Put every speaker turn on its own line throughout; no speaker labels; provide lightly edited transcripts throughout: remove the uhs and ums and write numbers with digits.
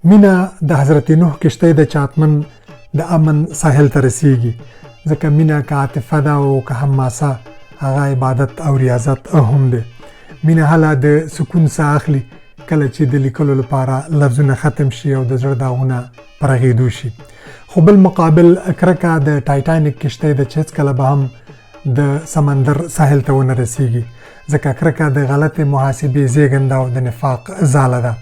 مینه د حضرت نوح کشتۍ ده چې حتماً د امن ساحل ته رسیږي، ځکه مینه که عاطفه ده او که حماسه، هغه عبادت او ریاضت هم دی. مینه هله د سکون ساه اخلي کله چې د لیکلو لپاره لفظونه ختم شي او د زړه داغونه په رغېدو شي. خو بل مقابل کرکه د ټایټانیک کشتۍ ده چې هېڅکله به هم د سمندر ساحل ته ونه رسیږي، ځکه کرکه د غلطې محاسبې زیږنده او د نفاق ځاله ده.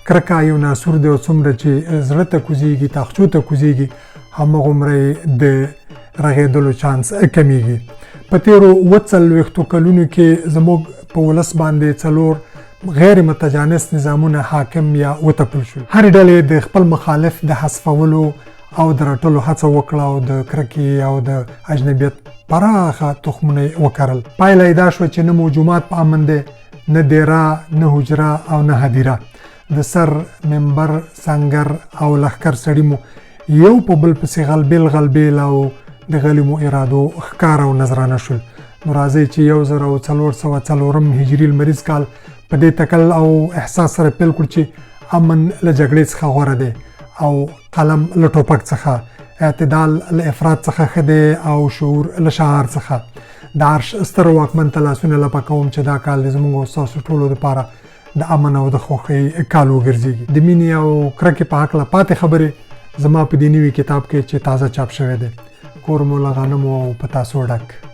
کرکه یو ناسور دی او څومره چې زړه ته کوزیږي، تاخچو ته کوزیږي، همغومره یې د رغېدلو چانس کمیږي. په تیرو 47 کلونو کې زموږ په ولس باندې 4 غیر متجانس نظامونه حاکم یا وتپل شول. هرې ډلې د خپل مخالف د حذفولو او د رټلو هڅه وکړه او د کرکې او د اجنبیت پراخه تخمونه یې وکرل. پایله یې دا شوه چې نه مو جومات په امن دی، نه دیره، نه حجره او نه هدیره. د سر، منبر، سنګر او لښکر سړي مو یو په بل پسې غلبیل غلبیل او د غلیمو ارادو ښکار او نذرانه شول. نو راځئ چې 1404 هجري لمریز کال په دې تکل او احساس سره پیل کړو چې امن له جګړې څخه غوره دی او قلم له ټوپک څخه، اعتدال له افراط څخه ښه دی او شعور له شعار څخه. د عرش ستر واکمن ته لاسونه لپه کوم چې دا کال دې زموږ او ستاسو ټولو دپاره د امن او د خوښۍ کال وګرځېږي. د مینې او کرکې په هکله پاتې خبرې زما په دې نوي کتاب کې چې تازه چاپ شوی دی. کور مو له غنمو او پتاسو ډک.